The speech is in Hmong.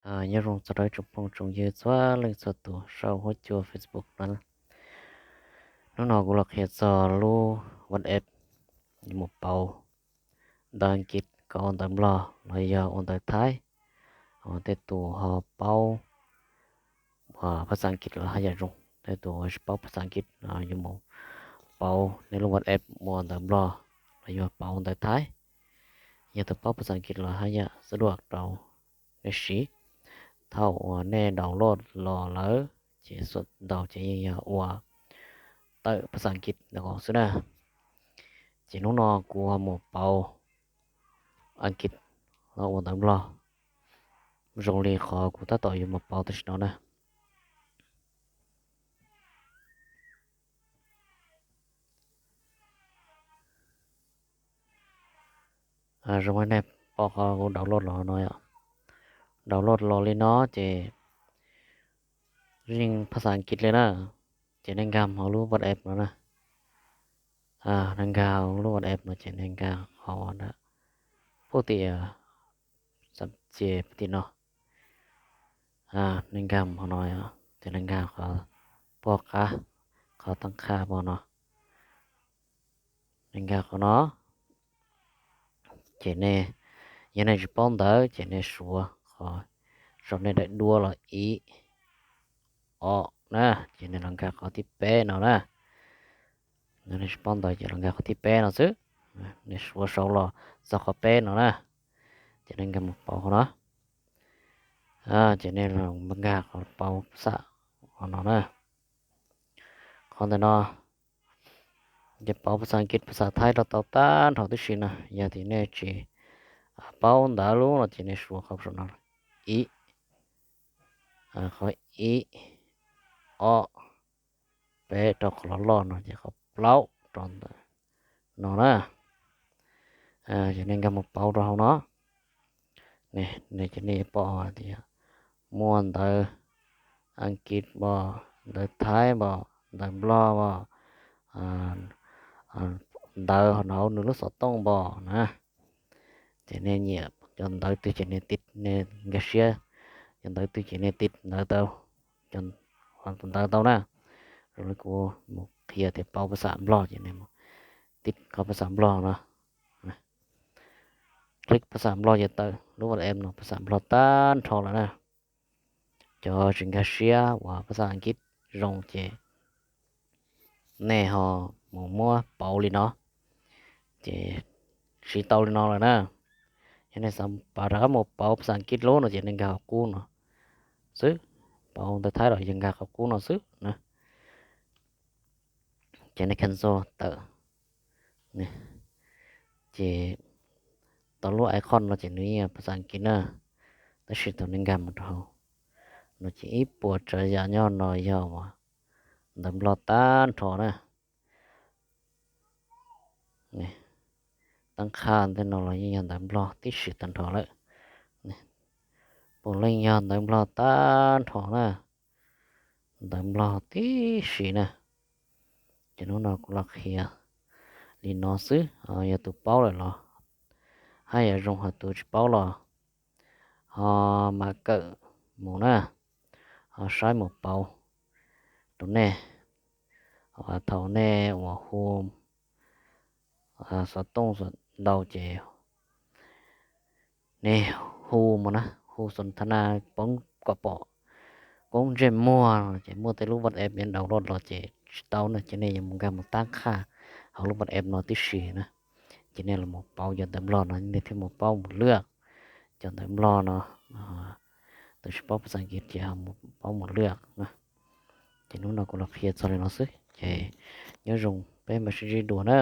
Nyob zoo txog rau ib tsoom phooj tsoom ywg txhua leej txhua tus saum huab cua Facebook no. Hnub no kuv los qhia txog lub WhatsApp yuav mus pauv ntawv Askiv kom ua ntawv Nplog los yog ua ntawv Thaib. Tej tus ho paub phas xas Askiv los haj yam zoo, tej tus tsis paub phas xas Askiv yuav mus pauv nej lub WhatsApp ua ntawv Nplog los yog pauv ntawv Thaib. Yog tus paub phas xas Askiv los haj yam xab duaj rau nej siv. Thaum uas nej download los lawm ces xuam ntau ces yeej yog ua tawm phas xas Askiv ntawm ko xwb na. Ces hnub no kuv mus pauv Askiv los ua ntawv Nplog zoo li qhov kuv tab tom yuav mus pauv tam sim no na. Zoo li nej pom qhov kuv download los no yom. Download los li no ces yeej phas xas Askiv li na. Ces nej nkag hauv lub WhatsApp no na. Nej nkag hauv lub WhatsApp no ces nej nkag qhov uas pub tim, ces pub tim no. Nej nkag hauv no ces nej nkag qhov pog qab, qhov tab qha pog no. Nej nkag qhov no ces nej, yog nej tsis paub ntawv ces nej suav qhov saum nej daim duab los ib, ob na, ces nej los nkag qhov thib peb no na. Nej tsis paub ntawv ces los nkag qhov thib peb no xwb. Nej suav saud los txog qhov peb no na. Ces nej nkag mus pauv qhov no. Ces nej los nkag qhov pauv phas xas no na. Qhov ntawm no ces pauv phas xas Askiv phas xas Thaib los tau tag nrho tib si na. Yog tias nej tsis paub ntawv lub no ces nej suav qhov saum no ib, qhov ib, ob, peb rau qhov loj loj no ces qhov plaub rau ntawm no na. Ces nej nkag mus pauv rau hauv no. Ces nej yuav pom tias muaj ntawv Askiv npog, ntawv Thaib npog, ntawv Nplog npog, ntawv hauv nws lub xov tooj npog na. Ces nej nyiam cov ntawv twg ces nej tiv, nej nkag siab cov ntawv twg ces nej tiv ntawv tau, tus ntawv tau na. Zoo li kuv mus qhia tias pauv phas xas Nplog ces nej mus tiv qhov phas xas Nplog no. Click phas xas Nplog ces tawm lub WhatsApp no phas xas Nplog tag nrho lawm na. Cov tsis nkag siab uas phas xas Askiv zoo ces nej ho mus muab pauv li no, ces siv tau li no lawm na. Yog nej xav rov qab mus pauv phas xas Askiv lub no ces nej nkag qhov qub no xwb, pauv ntawv Thaib los yog nkag qhov qub no xwb na. Ces nej cancel tawm, ces tau lub icon no ces nws yeej phas xas Askiv na, tab sis thaum nej nkag mus rau hauv no ces ib puas tsav yam nyob no yog uas ntawv Nplog tag nrho na. Tab qha tej no los yeej yog ntawv Nplog tib si tag nrho lawm. Puav leej yog ntawv Nplog tag nrho na, ntawv Nplog tib si na. Ces hnub no kuv los qhia li no xwb, yog tus paub lawm los haj yam zoo, ho tus tsis paub los ho mam kawm mus na, ho saib mus pauv rau nej. Thaum nej uas hu xov tooj ntau ces nej hu mus na, hu xov thana poob kom pom koob ntsej muag no ces muaj tej lub WhatsApp yuav download los ces tsis tau na, ces nej yuav mus nkag mus tab qha hauv lub WhatsApp no tib si na. Ces nej los mus pauv cov ntawv Nplog no nej thiaj mus paub mus lwaj. Cov ntawv Nplog no tus tsis paub phas xas Askiv ces ho mus paub mus lwaj na. Ces hnub no kuv los qhia txog li no xwb ces nyob zoo, peb mam sib ntsib dua na.